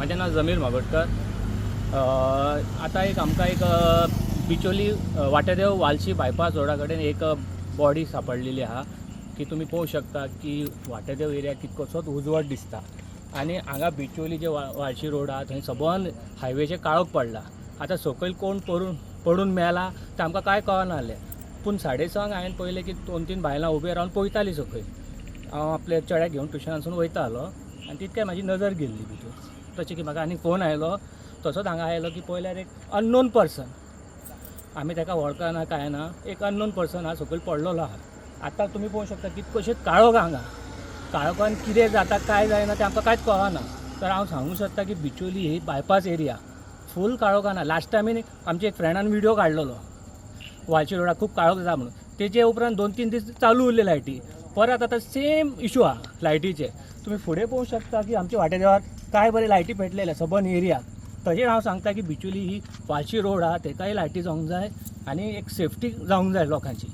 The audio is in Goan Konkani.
म्हाजें नांव जमीर मागोडकर. आतां एक आमकां एक बिचोली वाटेदेव वालशी बायपास रोडा कडेन एक बॉडी सापडलेली आहा की तुमी पळोवंक शकता की वाटेदेव एरिया कितकोसोच उजवाड दिसता आनी हांगा बिचोली जे वालशी रोड आहा थंय सबंद हायवेचेर काळोख पडला. आतां सकयल कोण पडून पडून मेला तें आमकां कांय कळना जालें, पूण 6:30 हांवें पळयलें की 2-3 बायलां उबे रावन पळयतालीं सकयल. हांव आपल्या चेड्याक घेवन ट्युशनासून वयतालो आनी तितके म्हाजी नजर गेल्ली भितर. तशें की म्हाका आनी फोन आयलो, तसोच हांगा आयलो की पळयल्यार एक अननोन पर्सन, आमी ताका वळखना कांय ना, एक अननोन पर्सन आहा सकयल पडलेलो आहा. आतां तुमी पळोवंक शकता कितकोशेच काळोख हांगा, काळोखान कितें जाता काय जायना तें आमकां कांयच कळना. तर हांव सांगूंक सोदता की बिचोली ही बायपास एरिया फूल काळोखान आहा. लास्ट टायमीन आमच्या एक फ्रेंडान व्हिडियो काडलेलो वालशी रोडाक खूब काळोख जाता म्हणून, तेजे उपरांत 2-3 दीस चालू उरले लायटी. परत आतां सेम इशू आहा लायटीचे. तुमी फुडें पळोवंक शकता की आमच्या वाटेदेवार काय बरे लायटी पेटलेले सबंद एरिया. तशें हांव सांगता की बिचोली ही वालशी रोड आहा तेकाय लायटी जावंक जाय आनी एक सेफ्टी जावंक जाय लोकांची.